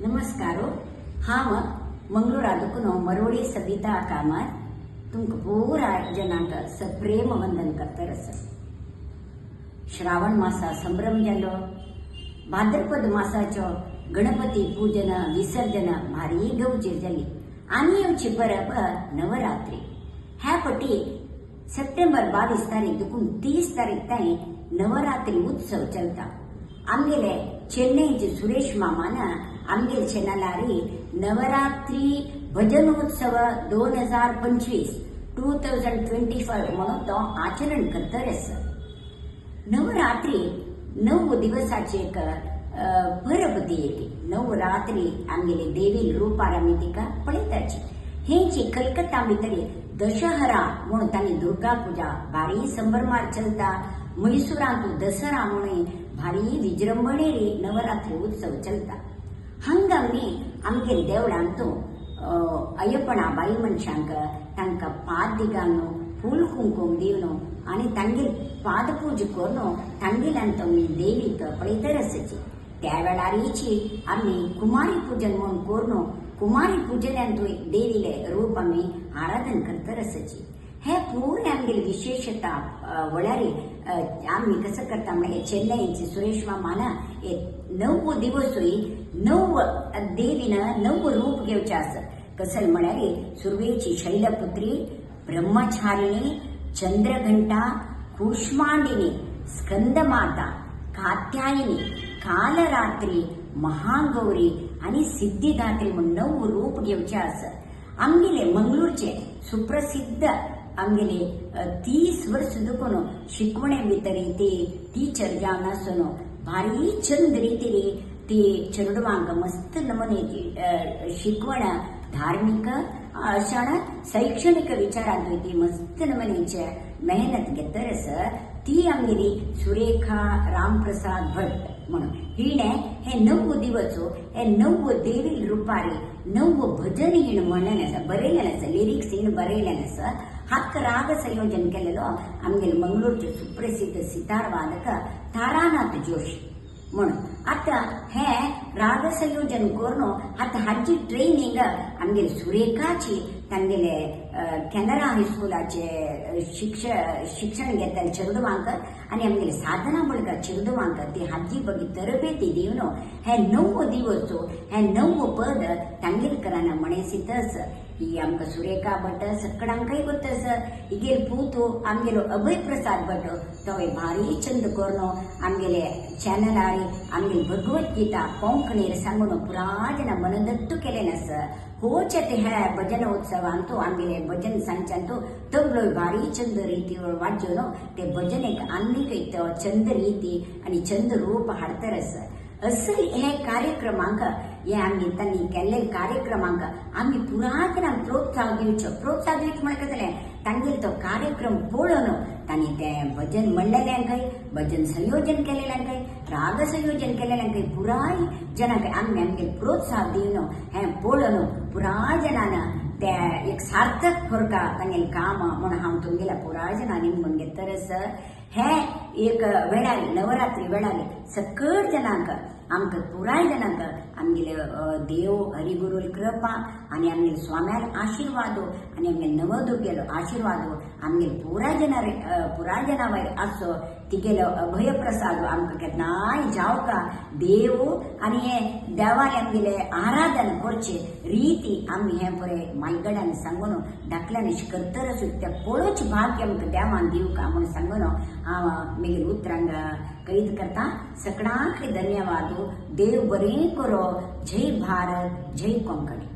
नमस्कार. हांव मंगळूरा दुखून मरोळी सबिता कामत तुमकां पुरा जनांक सप्रेम वंदन करतर आसा. श्रावण मासा संभ्रम जालो. भाद्रपद मासाचो गणपती पूजन विसर्जन भारी गवचेर जाली आनी येवची परब नवरात्री. ह्या पटी सप्टेंबर 22 तारीख देखून 30 तारीख ताई नवरात्री उत्सव चलता. आमगेले चेन्नईचे सुरेश मामान आमगेले चॅनलारी नवरात्री भजनोत्सव 2025 2025 म्हणून तो आचरण करतर आसा. नवरात्री 9 दिवसाची एक परब ती एक नवरात्री आमगेले देवी रुपार आमी तिका पळयताची. हेंची कलकत्ता भितर दशहरा म्हणून तांणी दुर्गा पूजा भारी संभ्रमार चलता. म्हैसूरांत दसरा म्हणून भारी विजृंभणेरी नवरात्री उत्सव चलता. हांगा आमी आमगेले देवळांत अय्यपणा बायल मनशांक तांकां पाद दिगान फूल कुंकूम दिवन आनी तांगेर पादपूजा करून तांगेल्यान आमी देवीक पळयतर आसाची. त्या वेळारीची आमी कुमारी पूजन म्हणून करून कुमारी पूजनान देवीले रूप आमी आराधन करतर आसाची. हे पुरे आमगेली विशेषता वळ्यारी आमी कसं करता म्हणजे चेन्नईचे सुरेश मामान हे 9 दिवसूय 9 देवीन 9 रूप घेवचे आसा. कसं म्हळ्यार सुरवेची शैलपुत्री, ब्रह्मचारिणी, चंद्रघंटा, कुष्मांडिनी, स्कंदमाता, कात्यायनी, कालरात्री, महागौरी आनी सिद्धिदात्री म्हूण 9 रूप घेवचे आसा. आमगेले मंगळूरचे सुप्रसिद्ध आमगेले 30 वर्स दुखून शिकवणे भितर ती टीचर जावन आसून भारी चंद रितीरी ती चेडवांक मस्त नमुनेची शिकवण धार्मिक अशा शैक्षणिक विचारांत ती मस्त नमुनेचे मेहनत घेतर आसा. ती आमगेली सुरेखा रामप्रसाद भट म्हणून हिणे हे 9 दिवस हे 9 देवी रुपारी 9 भजन हिण म्हणलेलें आसा, बरयलेलें आसा, लिरिक्स हिण बरयलेलें आसा. हाका राग संयोजन केलेलो आमगेले मंगळूरचे सुप्रसिद्ध सितार वादक तारानाथ जोशी म्हणून. आतां हे राग संयोजन करून आतां हाजी ट्रेनिंग आमगेले सुरेखाची तांगेले कॅनरा हायस्कुलाचे शिक्षण घेतले चेडवांक आनी आमगेले साधना बळगा चेडवांक ती हाजी बगी तरबेती दिवन हे 9 दिवस हे 9 पद तांगेल कराना म्हणेसीतच ही आमकां सुरेखा भट सगळ्यांकय गोत आसा. हिगेल पूत आमगेलो अभय प्रसाद भट तोय भारी चंद करून आमगेले चॅनलार आमगेली भगवत गीता कोंकणीर सांगून पुरा जना मनदत्तू केलेलें आसा. होच हे भजन उत्सवांतू आमगेले भजन सांगच्यांतू तबलो भारी चंद रिती वाजोवन ते भजन एक आनीक एक चंद रिती आनी चंद रूप हाडतर आसा. असं हे कार्यक्रमांक हे आमी तांणी केल्ले कार्यक्रमांक आमी पुरातनाक प्रोत्साहन दिवचो. प्रोत्साहन दिवचो म्हळ्यार कसलें तांगेलो तो कार्यक्रम पळोवन तांणी तें भजन म्हणलेल्यांकय, भजन संयोजन केलेल्यांकय, राग संयोजन केलेल्यांकय पुराय जनांक आमी आमगेले प्रोत्साहन दिवन हें पळोवन पुराय जनान ते एक सार्थक फरका तांगेलें काम म्हणून हांव तुमगेल्या पुराय जणांनी म्हणून घेतर आसा. हे एक वेळार नवरात्री वेळार सकळ जनांक आमकां पुराय जनांक आमगेले देव हरिगुरूल कृपा आनी आमगेले स्वाम्याल आशिर्वाद आनी आमगेले नवदुर्गेलो आशिर्वाद आमगेले पुराय जनार पुराय जना वयर आसचो. तिगेलो अभयप्रसाद आमकां केन्नाय जावका देव आनी हे देवाले आमगेले आराधन करचे रिती आमी हें पळय मालगड्यान सांगून धाकल्यान करतर आसूं त्या पळोवचें भाग्य आमकां देवान दिवका म्हूण सांगून हांव मागीर उतरांक कैद करता. सगळ्यांक धन्यवाद. देव बरें करो. जय भारत, जय कोंकणी.